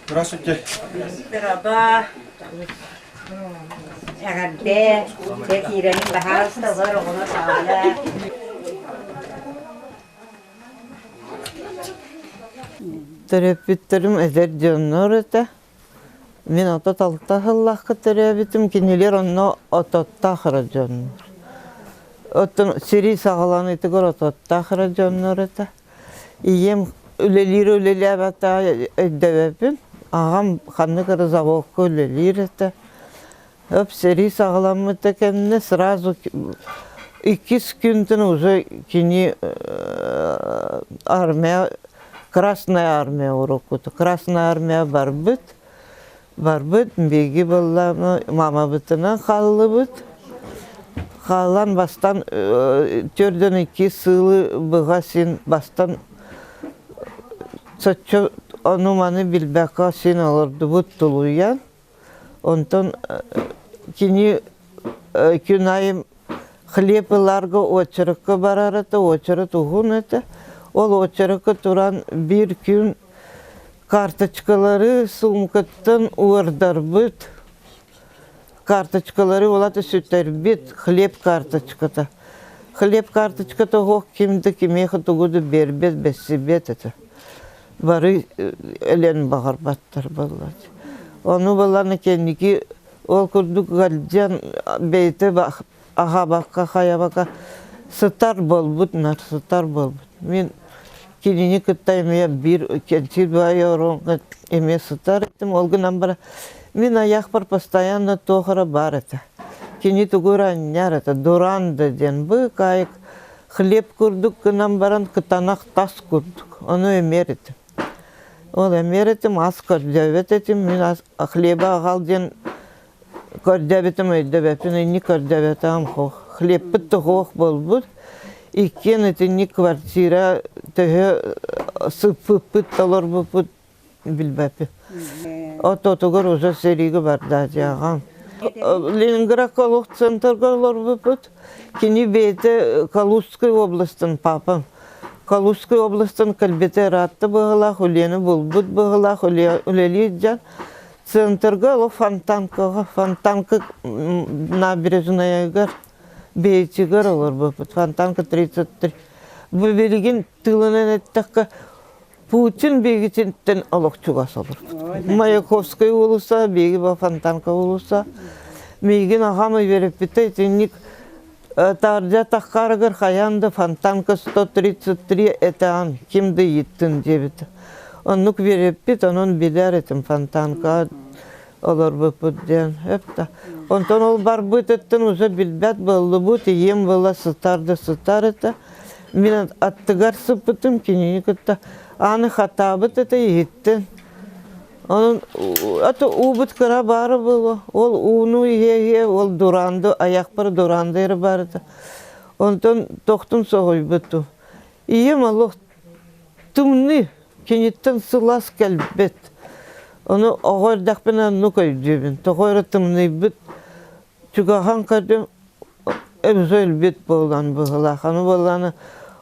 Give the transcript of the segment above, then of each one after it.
Здравствуйте. Дороба. Эҕэрдэ. Дьэ киирэнин баһаалыста олор оҕолор саҕалар. Төрөппүттэрим эдэр дьоннор этэ. Мин 36 сыллаахха төрөөбүтүм, кинилэр онно ототтоох эрэ дьоннор. Оттон сэрии саҕаланыытыгар ототтоох эрэ дьоннор этэ. Ийэм үлэлиир үлэлээбэтэҕэ өйдөбөппүн. Аҕам ханнык эрэ заводка үлэлиир этэ. Өп сэрии саҕаламмыта кэннэ сразу иккис күнтэн уже кини армия Красная армия уруккута Красная армия барбыт барбыт биһиги буолла мамабытынан хааллыбыт хаалан бастан төрдөн икки сылы быһа син бастан соччо ону-маны билбэккэ син олордубут тулуйан Онтон кини күн аайы хлеб ыларга уочаракка барар этэ, уочарат уһун этэ. Ол уочаракка туран биир күн карточкалары суумкаттан уордарбыт. Карточкалары улата сүтэрбит, хлеб карточката. Хлеб карточката оһох ким да кимиэхэ тугу да биэрбэт, бэссибэт этэ. бары өлөн баҕарбаттар буоллар. Ону баланы кэнники ол курдук ыалдьан бэйэтэ аһаабакка хайабакка сытар буолбут нар сытар буолбут. Мин кинини кытта эмиэ биир кэнсиир баайы ороҥҥо эмиэ сытар этим. Ол гынан баран мин айахпар постоянно туох эрэ баар этэ. Кини тугу эрэ анньар этэ, дуранда диэн быыкаайык Хлеб курдук гынан баран кытанах тас курдук. Ону эмиэр этим. Ол эмиэр этим, ас көрдөөбөт этим. Мин ас хлеба аҕал диэн көрдөөбүтүм өйдөбөппүн, инник көрдөөбөтөҕүм суох. Хлебпыт да суох буолбут. Иккиэн итинник квартира төһө сыппыппыт, толорбуппут билбэппин. Ортотугар уже сэриигэ барда дьаҕам. Ленинградка олох центрга олорбуппут. Кини бэйэтэ Калужскай областан папам. Калужскай областан кэлбитэ ыраатта быһыылаах, үлэни булбут быһыылаах, үлэлиир дьон. Центрга олох Фонтанкаҕа, Фонтанка набережнайыгар бэйэтигэр олорбуппут. Фонтанка 33. Бу билигин тылынан эттэххэ Путин биһигититтэн олох чугас олорбут. Маяковскай уулусса, биһиги бу Фонтанка уулусса. Миигин аҕам үөрэппитэ итинник таһырдьа таххаарыгар хайаан да Фонтанка 133 этэҕин ким да ыйыттын диэбит. Оннук үөрэппит, онон билэр этим Фонтанка олорбуппут диэн. Өп Онтон ол барбытыттан уже билбэт буоллубут, ийэм была сытар да сытар этэ. Мин аттыгар сыппытым кинини кытта ааны хатаабыт этэ иһиттин. Онон аты уубут кыра баара буолуо. Ол ууну иһэ-иһэ ол дуранды айахпар дуранды эрэ баар этэ. Онтон тохтун соһуйбутум. Ийэм олох тымныы, киниттэн сылаас кэлбэт. Ону оҕо эрдэхпинэ оннук өйдүүбүн. Тоҕо эрэ тымныйбыт чугаһаан көрдүм өбүгэ өлбүт буолан быһыылаах. Аны буоллаҕына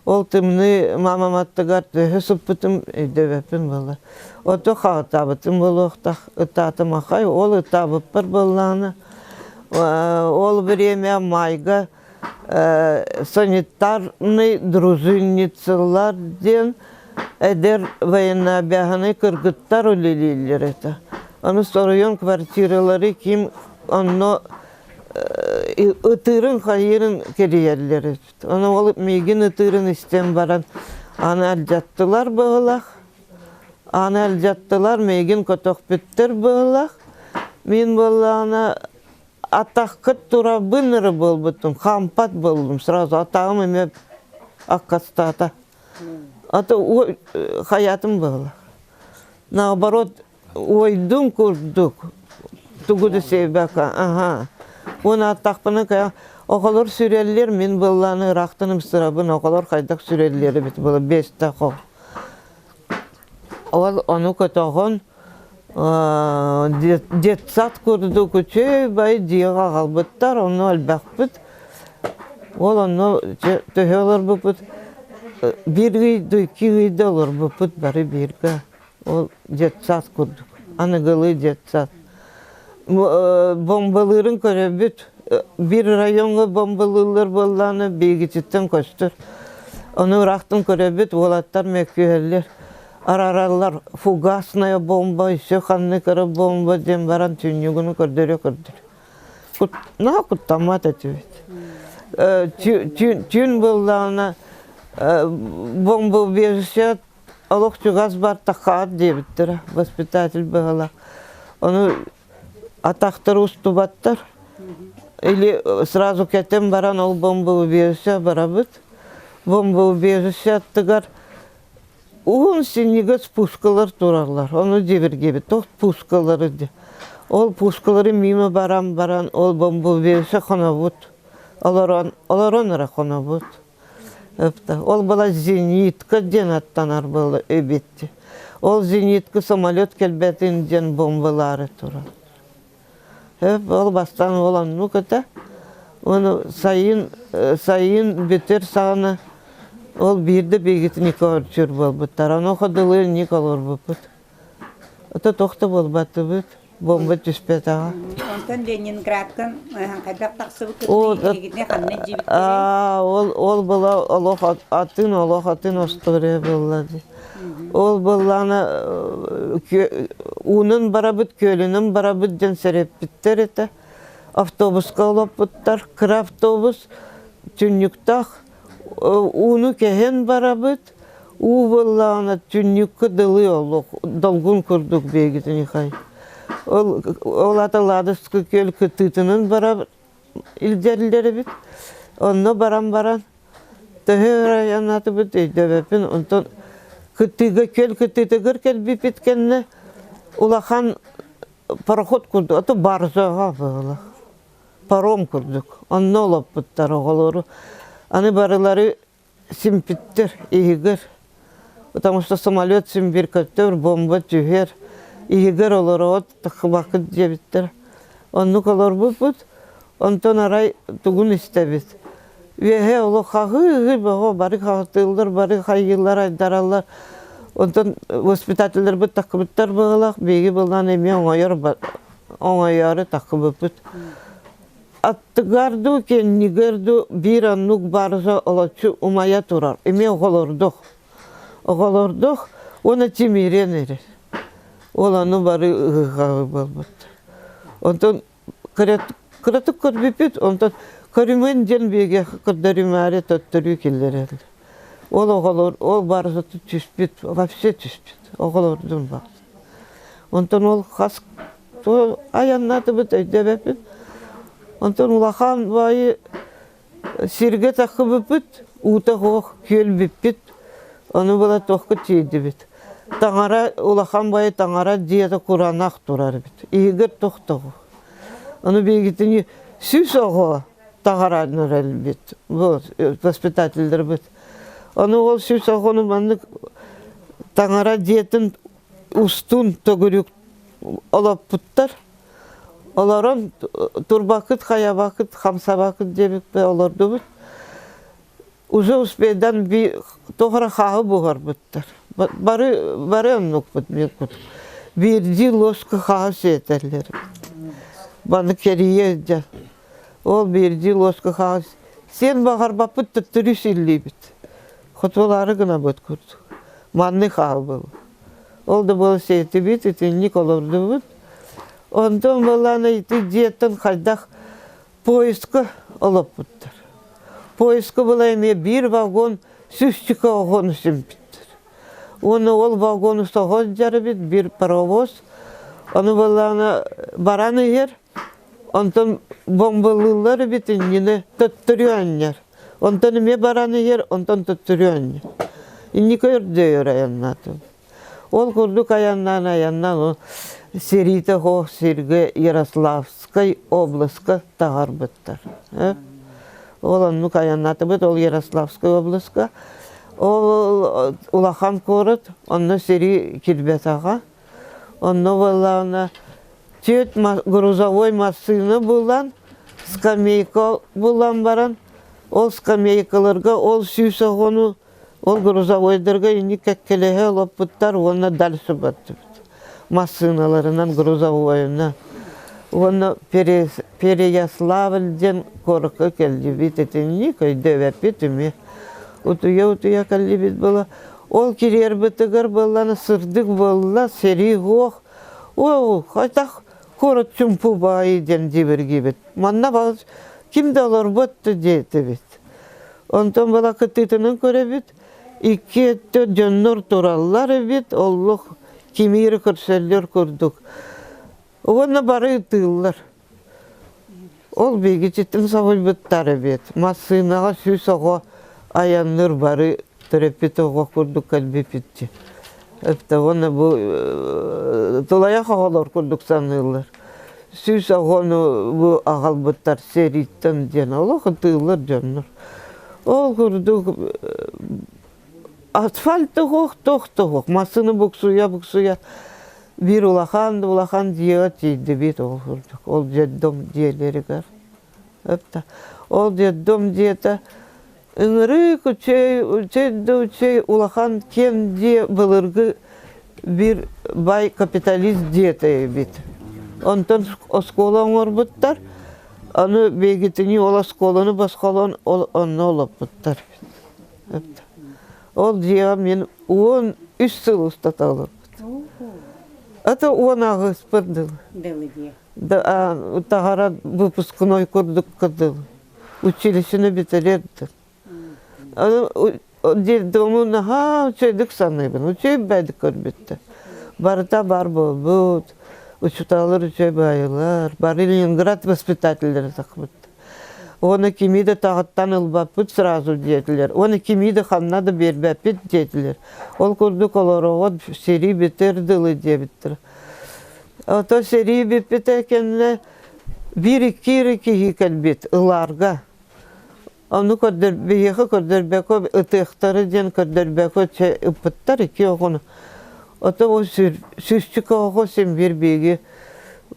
ол тымныы мамам аттыгар төһө сыппытым өйдөөбөппүн буолла. Ото хаҕытаабытым буолуохтаах ытаатым ахай ол ытаабыппар буоллаҕына ол время майга санитарный дружинницалар диэн эдэр военнообязанный кыргыттар үлэлииллэр этэ. Аны соруйан квартиралары ким онно ытыырын хайыырын кэрийэллэр эбит. Ону ол миигин ытыырын истэн баран аны алдьаттылар быһылах. Аны алдьаттылар, миигин көтөхпүттэр быһылах. Мин буоллаҕына атаххыт турабын эрэ буолбутум, хампат буоллум сразу атаҕым эмиэ аккастаата. А то хайаатым буолла. Наоборот, уойдум курдук тугу да сиэбэккэ аха уонна аттахпына кэ оҕолор сүрэллэр мин быллааны ыраахтан ымсырабын оҕолор хайдах сүрэллэр эбит буола биэстэх ол ону көтөҕөн детсад курдук үчүгэй бай дьиэҕэ аҕалбыттар онно элбэхпит ол онно төһө олорбуппут. Биир ый да икки ый да олорбуппут бары бииргэ. Ол детсад курдук. Аныгылыы детсад. Бомбалыырын көрөбүт. Биир райоҥҥа бомбалыыллар буоллаҕына биһигититтэн көстөр. Ону ыраахтан көрөбүт, уолаттар мөккүһэллэр. Арараллар фугасная бомба, еще ханнык эрэ бомба диэн баран түннүгүн көрдөрө-көрдөрө. Наһаа куттаммат этибит. Түүн буоллаҕына бомбоубежище олох чугас бар таххаат диэбиттэрэ воспитатель быһалаах. Ону атахтар устубаттар. Или сразу кэтэн баран ол бомбоубежище барабыт. Бомбоубежище аттыгар Уһун синньигэс пушкалар тураллар, ону дьиибиргиэбит, туох пушкалары дии. Ол пушкалары мимо баран баран ол бомбоубежище хонобут, олорон, олорон эрэ хонобут. Ол была зенитка диэн аттанар буола эбит. Ол зенитка самолет кэлбэтин диэн бомбалаары турар. Ол бастаан ол оннук этэ. Ону сайын сайын бүтэр саҕана ол биирдэ биһигитин икки буолбуттар. Ону ходулуйан ник олорбуппут. Ото туох да буолбатыбыт. Бомба түспэтэҕэ. Онтон Ленинградтан хайдах тахсыбыккытый? Эһигини ханна илдьибиттэрэй? Ол ол была олох атын олох атын остуоруйа буолла дии. Ол буоллаҕына уунан барабыт, күөлүнэн барабыт диэн сэрэппиттэр этэ. Автобуска олоппуттар. Кыра автобус түннүктээх ууну кэһэн барабыт. Уу буоллаҕына түннүккэ дылы олох долгун курдук биһигитинихай. Ол ол ата Ладожскай күөл кытыытынан барабыт илдьэллэр эбит. Онно баран баран Төһө өр айаннаатыбыт өйдөөбөппүн. Онтон кыттыыга күөл кыттыытыгар кэлбиппит кэннэ улахан пароход курдук, ото баржаҕа быһыылаах, паром курдук. Онно олоппуттар оҕолору. Аны барылары симпиттэр иһигэр. Потому что самолет син биир көтөр, бомба түһэр. Иһигэр олороот тахыбакыт диэбиттэр. Оннук олорбуппут. Онтон арай тугун истэбит. Үөһэ олох хаһыы-ыһыы бөҕө бары хаһытыыллар, бары хайыыллар, айдараллар. Онтон воспитателлэрбит таххыбыттар быһыылаах, биһиги былаан эмиэ оҥойор оҥойоору таххыбыппыт. Аттыгар дуу, кэннигэр дуу биир оннук баржа олоччу умайа турар. Эмиэ оҕолордох. Оҕолордох уонна тимириэн эрэр. Ол ону бары ыһыы-хаһыы буолбут. Онтон Кыратык көрбүппүт, онтон көрүмэн диэн биһиги көрдөрүмээри төттөрүү киллэрэллэр. Ол оҕолор, ол барыта түспүт, вообще түспүт, оҕолордун баар. Онтон ол хас айаннаатыбыт өйдөөбөппүн. Онтон улахан баайы Сиргэ таххыбыппыт, уута суох күөлбүппүт, ону була туохка тиийдибит. Таҥара улахан бай таҥара дьиэтэ кураанах турар эбит. Иһигэр тохтоҕу. Ону биһигитини сүүс оҕо таҥаранар элбит. Вот, воспитателлэрбит. Ону ол сүүс оҕону маннык таҥара дьиэтин устун төгүрүк олоппуттар. Олорон турбакыт, хайабакыт, хамсабакыт диэбиппэ олордубут. Уже успейдан би тоҕо эрэ хааһы буһарбыттар. Бары бары оннукпут биир курдук. Биирдии ложка хааһы сиэтэллэр. Баны кэрийэ дьэ. Ол биирдии ложка хааһы сиэн баҕарбаппыт төттөрү силлиибит. Хотуолаары гынабыт курдук. Маннык хааһы был. Ол да буола сиэтибит, итинник олордубут. Онтон буоллаҕына ити дьиэттэн хайдах поездка олоппуттар. Поездка была эмиэ биир вагон сүүсчүкэ оҕону симпиттэр. Уонна ол вагону соһон дьарыбит биир паровоз. Ону буоллаҕына баран иһэр, онтон бомбалыыллар эбит инньэни төттөрү анньар. Онтон эмиэ баран иһэр, онтон төттөрү анньар. Инники өрдөйөр айаннаатым. Ол курдук айаннаан айаннаан сэриитэ суох сиргэ Ярославскай областка таһаарбыттар. Ол оннук айаннаатыбыт ол Ярославскай областка. Ол улахан куорат, онно сэрии кирбэтэҕэ. Онно буоллаҕына түөрт грузовой массыына булан, скамейка булан баран, ол скамейкаларга ол 100 оҕону. Ол грузовойдарга инник кэккэлэһэ олоппуттар уонна дальше бардыбыт. Массыыналарынан грузовойунан. Уонна Переяславль диэн куоракка кэллибит итинник өйдөөбөппүт эмиэ. Утуйа-утуйа кэллибит была. Ол кириэрбитигэр буоллана сырдык буолла, сэрии суох. Оо, хайдах куорат чумпу баайы диэн дьиибэргиибит. Манна балыс ким да олорбот диэтибит. Онтон была кытыытынан көрөбүт, икки өттө дьоннор тураллар эбит, оллух кимири көрсөллөр курдук. Уонна бары ытыыллар. Ол биһиги соһуйбуттар эбит. Массыынаҕа сүүс оҕо айанныыр бары төрөппүт оҕо курдук кэлбиппит дии. Это уонна бу тулайах оҕолор курдук саныыллар. Сүүс оҕону бу аҕалбыттар сэрииттэн диэн олох ытыыллар дьоннор. Ол курдук асфальт тоһуох, туох тоһуох, массыына буксуйа-буксуйа биир улахан да улахан дьиэҕэ тиийдибит ол курдук. Ол детдом дьиэлэригэр. Это ол детдом дьиэтэ ыҥырыы үчүгэй, үчүгэй да үчүгэй улахан киэҥ дьиэ былыргы биир бай капиталист дьиэтэ эбит. Онтон оскуола оҥорбуттар, аны биһигитини ол оскуоланы босхолоон ол онно олоппуттар. Ол дьиэҕэ мин 13 сыл устата олорбут. Это 18-пыр дылы. Дылы дьиэ. Таһара выпускной курдук дылы. Училищены бүтэрэрдим. Детдому наһаа үчүгэйдик саныыбын. Үчүгэй бэйдик көрбүттэр. Барыта бар буолбут. Учуталлар үчүгэй баайылар. Бары Ленинград воспитателлэрэ тахпыт. Уонна кими да таҕыттан ылбаппыт сразу диэтилэр. Уонна кими да ханна да биэрбэппит диэтилэр. Ол курдук олороҕут сэрии бүтэр дылы диэбиттэр. Ото сэрии бүппүтэ кэннэ биир-икки эрэ киһи кэлбит ылаарга. Ону көрдөр биһиэхэ көрдөрбөккө ытыахтара диэн көрдөрбөккө чэ ыппыттар икки оҕону. Ото ол сүүсчүкэ оҕо син биир биһиги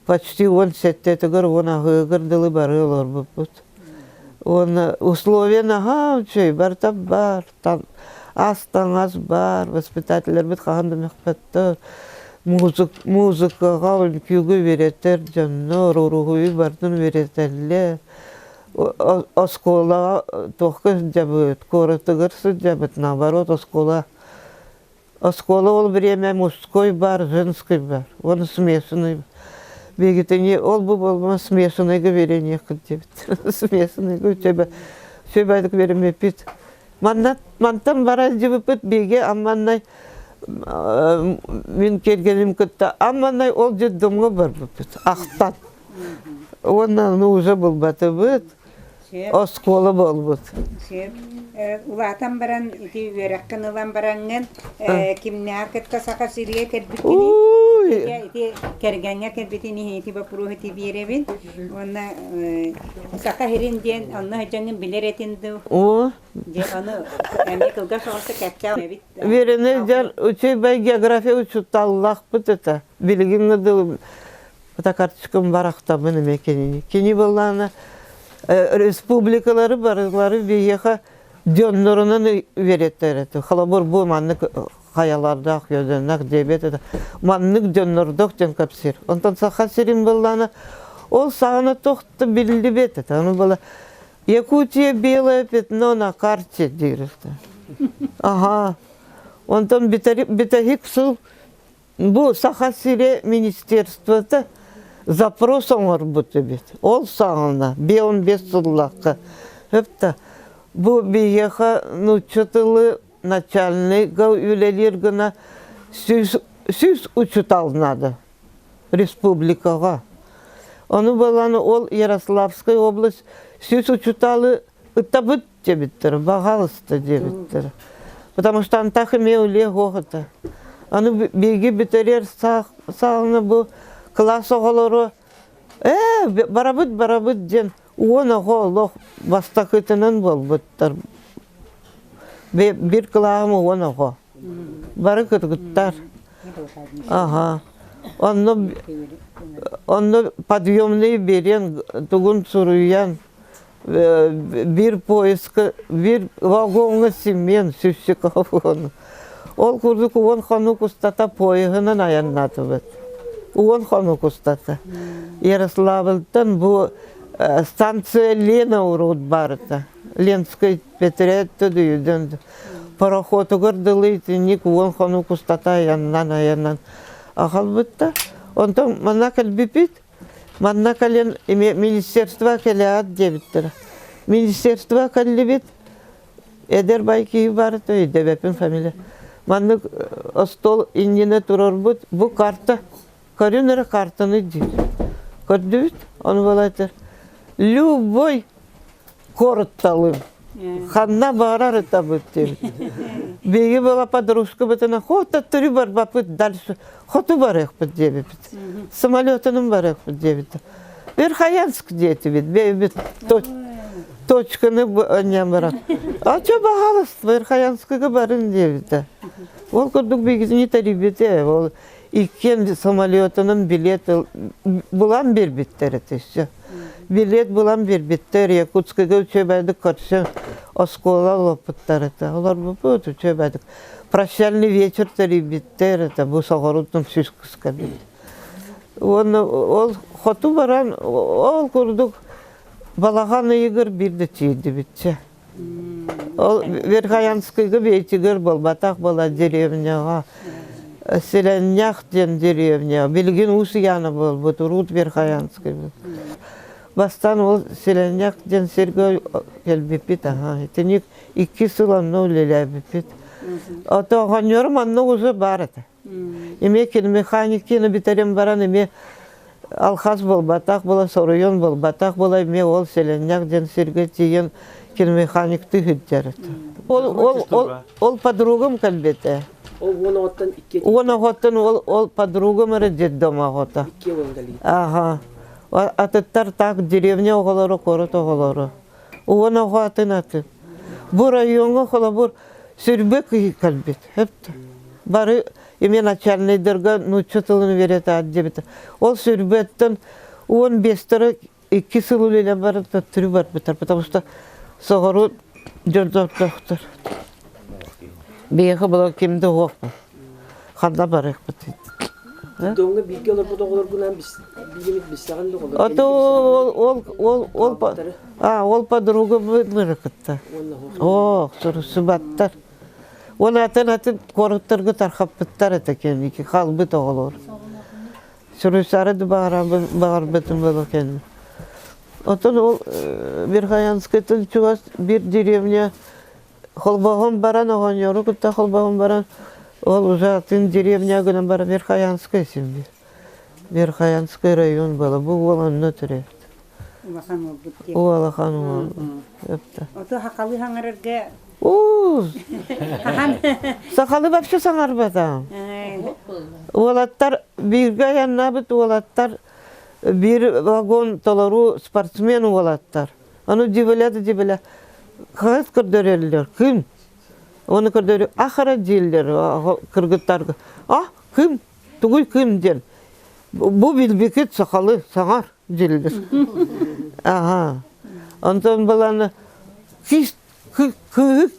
почти 17-тигэр, 18-ыгар дылы бары олорбуппут. Уонна условия наһаа үчүгэй, барыта баар, ас таҥас баар, воспитателлэрбит хаһан да мөхпөттөр. Музыкаҕа, үҥкүүгэ үөрэтэр дьоннор, уруһуйу барытын үөрэтэллэр. Оскуолаҕа туохха сылдьабыт, куоратыгар сылдьабыт, наоборот, оскуола Оскуола ол бириэмэ мужской бар, женский бар, уонна смешанный. Биһигитини ол-бу буолбама смешанныйга биэриэниэххит диэбит. Смешанныйга үчүгэй үчүгэйдик биэриммиппит. Манна мантан бара сылдьыбыппыт биһиги амманнай мин кэргэним кытта амманнай ол детдомҥа барбыппыт ахтан. Уонна ну уже булбатыбыт. Оскуола буолбут. Сөп. Улаатан баран ити үөрэххин ылан бараҥҥын кимнээх кытта Саха сиригэр кэлбиккиний? Ити кэргэҥҥэ кэлбитин иһин ити боппуруоһу ити биэрэбин. Уонна Саха сирин диэн онно сылдьаҥҥын билэр этин дуу? Оо. Дьэ ону эмиэ кылгас соҕустук кэпсээ эбит. Үөрэнэр дьон үчүгэй география учууталлаахпыт этэ. Билигин дылы карточкам барахтабын эмиэ кинини. Кини былаана республикалары барылары биһиэхэ дьоннорунан үөрэттэр этэ. Холобур, бу маннык хайалардаах, үөдэннэх диэбэт этэ. Маннык дьоннордоох дьон кэпсиир. Онтон Саха сирин былаана ол саҕана туох да биллибэт этэ. Ону была Якутия белое пятно на карте диир этэ. Ага. Онтон бүтэһик сыл Бу Саха сирэ министерствота запрос оҥорбут эбит. Ол саҕана 15 сыллаахха өптө бу биһиэхэ нуучча тылы начальныйга үлэлиир гына сүүс учутал надо республикаҕа. Ону балан ол Ярославская область сүүс учуталы ыттабыт диэбиттэр, баҕалыста диэбиттэр. Потому что антах эмиэ үлэ суох этэ. Аны биһиги бүтэрэр саҕана бу кылаас оҕолоро ээ барабыт барабыт диэн 10 оҕо олох бастакытынан буолбуттар. Биир кылааһым 10 оҕо. Бары кыргыттар. Ага. Онно онно подъемный биэриэн тугун суруйан. Биир поезка, биир вагоҥҥа симиэн сүүсчэкэ вагон. Ол курдук уон хонук устата поеһынан айаннаатыбыт. Уон хонук устата. Ярославльтан бу станция Лена урут барыта. Ленскэй Петрет төдүйүдэн пароходугар дылы итинник уон хонук устата айаннан айаннан аҕалбытта. Онтон манна кэлбиппит Манна кэлин министерство кэлээт диэбиттэрэ. Министерство кэллибит, эдэр бай киһи бар, өйдөбөппүн фамилия. Маннык остуол иннинэ турарбыт, бу карта, көрүн эрэ картаны диир. Көрдүбүт, ону буолар Любой куоратталым. Ханна баарар ытабыт диэбит. Биһиги была подружкабытына хотаттыры барбаппыт дальше хоту барыахпыт диэбиппит. Самолетунан барыахпыт диэбит. Верхоянск диэтибит. Бэйбит точканы анньан баран. А чё баһаалыста Верхоянскыга барын диэбитэ. Ол курдук биһигини тэрийбитэ. Ол иккиэн самолетунан билет булан биэрбиттэр этэ все. Билет булан биэрбиттэр, Якутскайга үчүгэйдик көрсөн оскуола олоппуттар этэ. Олорбуппут үчүгэйдик. Прощальный вечер тэрийбиттэр этэ, бу соҕурууттан сүүс кыска бит. Уонна ол хоту баран ол курдук балаҕан ыйыгар биирдэ тиийдибитчэ. Ол Верхоянскайга бэйэтигэр буолбатах буола деревняҕа. Селеннях диэн деревня. Билигин Уус-Яна буолбут, урут Верхоянскай. Бастаан ол Селеннях диэн сиргэ кэлбиппит, аха. Итинник икки сыл онно үлэлээбиппит. Ото оҕонньорум онно уже баар этэ. Эмиэ киномеханикины бүтэрэн баран эмиэ алхас буолбатах буола, соруйан буолбатах буола эмиэ ол Селеннях диэн сиргэ тиийэн киномеханиктыы сылдьар этэ. Ол, ол, ол, ол подругам кэлбитэ. Ол уон оҕоттон икки Уон оҕоттон ол, ол подругам эрэ детдом оҕото. Икки уон кэлии. Ага. Атыттар так деревня оҕолоро, куорат оҕолоро. Уон оҕо атын атын. Бу райоҥҥа холобур сүрбэ киһи кэлбит. Бары именно начальнайдарга нуучча тылын үөрэтаат диэбит. Ол сүрбэттэн уон биэстэрэ икки сыл үлэлээн баран төттөрү барбыттар, потому что соҕуруу дьон тохтор. Биһиэхэ была ким да уохпут. Ханна барыахпыт Дьоҥҥо бииргэ олорбут оҕолоргунаан биир эмит билсэҕин да оҕолор Ото ол ол ол ол а ол подруга кытта. Оо, сурсубаттар. Уон атын атын куораттарга тархаппыттар этэ кэнники хаалбыт оҕолор. Суруйсаары да баҕарбытым буолуо кэннэ. Оттон ол Верхоянскайтан чугас биир деревня холбоһон баран, оҕонньору кытта холбоһон баран, ол уже атын деревня гынан баран Верхоянскай син Верхоянскай район была. Бу уол онно төрөөбүт. Улахан уолбут диэн. Улахан уол. Өптө. Ото сахалыы хаҥарарга Уу! Хахан. Сахалы вообще саҥарбатам. Уолаттар бииргэ айаннаабыт уолаттар биир вагон толору спортсмен уолаттар. Ону дибилэ да дибилэ хаһыс көрдөрөллөр ким? Ону көрдөрү ахара дииллэр кыргыттарга. А ким? Тугуй ким диэн. Бу билбикит сахалы саҥар дииллэр. Аха. Онтон баланы кис кыыһы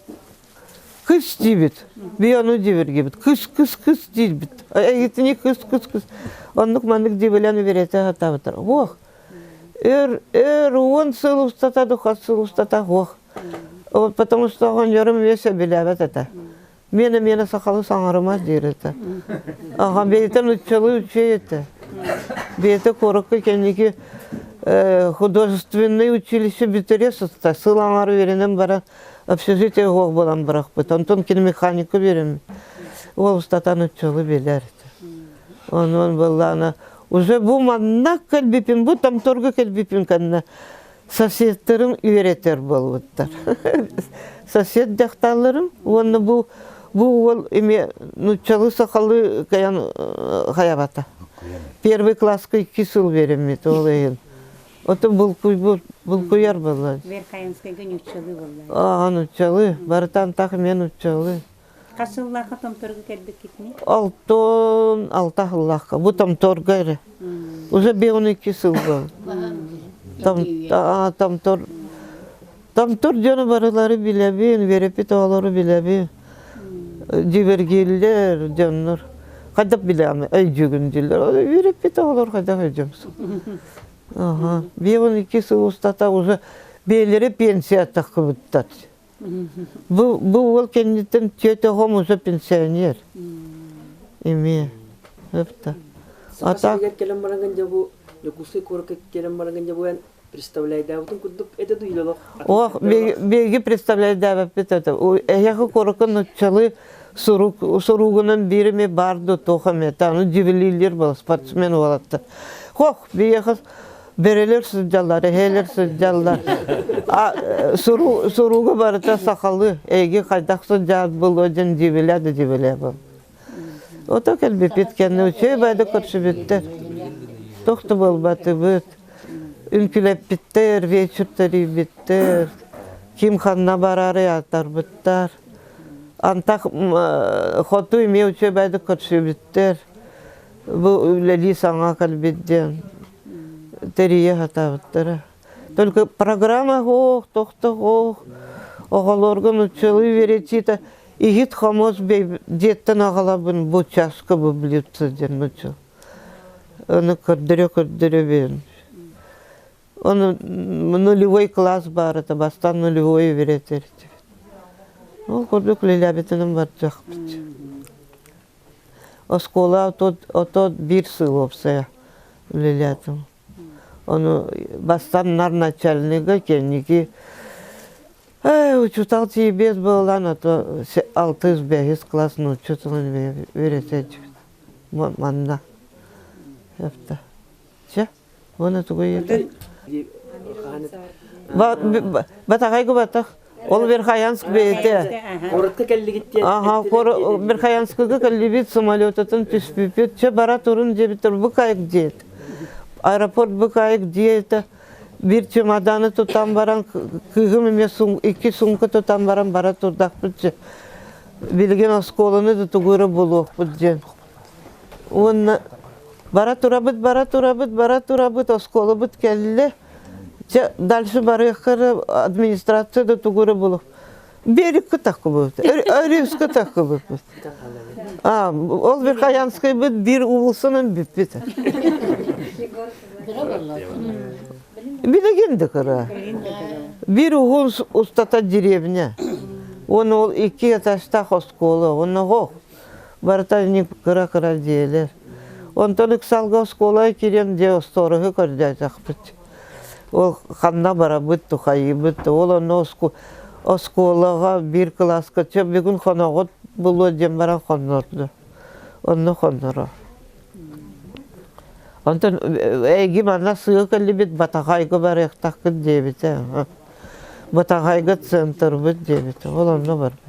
кыс диибит. Би ону диибиргибит. Кыс кыс кыс диирбит. Эйитини кыс кыс кыс. Оннук маннык дибилэн үөрэтэ сатаабыттар. Ох, өр өр уон сыл устата да хас сыл устата ох. Потому что оҕонньорум үөсэ билээбэт этэ. Миэнэ миэнэ сахалы саҥарымас диир этэ. Аҕа бэйэтэ нуччалыы үчүгэй этэ. Бэйэтэ куоракка кэнники художественнай училище бүтэрэ сыста. Сыл аҥаар үөрэнэн баран общежитие суох буолан бырахпыт. Онтон кини механика үөрэммит. Ол устата нуччалыы билэр этэ. Онон былаана уже бу манна кэлбиппин, бу Томторго кэлбиппин кэннэ соседтарым үөрэтэр буолбуттар. Сосед дьахталларым уонна бу бу уол эмиэ нуччалыы сахалыы кыайан хайабата. Первый класска икки сыл үөрэммит ол иһин. Ото булкуйбут булкуйар буолла. Верхоянскайга нуччалыы буолла. Аа нуччалыы, барытан так эмиэ нуччалыы. Хас сыллаахха Томторго кэлбиккитиний? Алтон алта сыллаахха. Бу Томторго эрэ. Уже 12 сыл был. Там, Томтор. Томтор дьону барылары билэбин, үөрэппит оҕолору билэбин. Дьибэргииллэр дьоннор. Хайдах билэҕин өйдүүгүн дииллэр. Үөрэппит оҕолор хайдах өйдүөм Ага. 52 сыл устата уже бэйэлэрэ пенсия таххыбыттар. Бу, бу уол кэнниттэн тетя оҕом уже пенсионер. Эмиэ. Өпта. Саха сиригэр кэлэн бараҥҥын дьэ бу Дьокуускай куоракка кэлэн бараҥҥын дьэ бу эн представляйдаабытын курдук этэ дуйлолох. Ох, биһиги представляйдаабаппыт это. Эһиэхэ куоракка нуччалыы сурук суругунан биир эмэ баар да туох эмэ аны дьүбүлүүллэр буола спортсмен уолаттар. Хох, биһиэхэ бөрөлөр сылдьаллар, эһээлэр сылдьаллар. А суруга барыта сахалыы, эйги хайдах сылдьаат буолуо диэн дьүбүлээ да дьүбүлээ буол. Ото кэлбиппит кэннэ үчүгэй байды көрсүбүттэр. Туох да буолбатыбыт. Үҥкүлэппиттэр, вечер тэрийбиттэр. Ким ханна барары атарбыттар. Антах хоту эмиэ үчүгэй байды көрсүбүттэр. Бу үлэлии саҥа кэлбит диэн тэрийэ сатаабыттара. Только программа суох, тохто суох. Оҕолорго нуччалыы үөрэтиитэ иһит хомус дьиэттэн аҕалабын бу чашка бу блюдце диэн нучча. Ону көрдөрө-көрдөрөбүн. Ону нулевой класс баар этэ, бастаан нулевой үөрэтэр этибит. Ол курдук үлэлээбитинэн барчахпыт. Оскуола ото биир сыл уопсайа үлэлээтим. Ону бастаан нар начальнига кэнники учуутал тиийбэт буолан ото алтыс бэһис класс нуучча тылын үөрэтээччибит манна. Чэ, уонна тугу ыйытар? Батаҕайга батах. Ол Верхоянск бэйэтэ. Куоратка кэллигит диэн. Аха, Верхоянскыга кэллибит, самолетатын түспүппүт. Чэ, бара турун диэбиттэр, быкайык диэт. Аэропорт быкайык диэтэ. Биир чемоданы тутан баран, кыыһым эмиэ икки сумка тутан баран бара турдахпыт. Билигин оскуоланы да тугу эрэ булуохпут диэн. Уонна бара турабыт, бара турабыт, бара турабыт, оскуолабыт кэллэ. Чэ, дальше барыахха администрация да тугу эрэ булуох. Береккэ таххыбыт, Өрүскэ таххыбыппыт. А, ол Верхоянскайбыт биир уулуссанан бүппүт. Билигин да кыра. Биир уһун устата деревня. Уонна ол икки этажтаах оскуола, уонна оһох. Барыта кыра-кыра дьиэлэр. Онтон ыксалга оскуола киирэн дьэ остуоруһу көрдөөтөхпүт. Ол ханна барабыт, тухайыбыт. Ол онно оскуолаҕа биир кылааска чэ бүгүн хоноҕут булуо диэн баран хоннорду. Онно хонноро. Онтон эйги манна сыа кэллибит Батахайга барыахтаххыт диэбитэ. Батахайга центрбыт диэбитэ. Ол онно барбыт.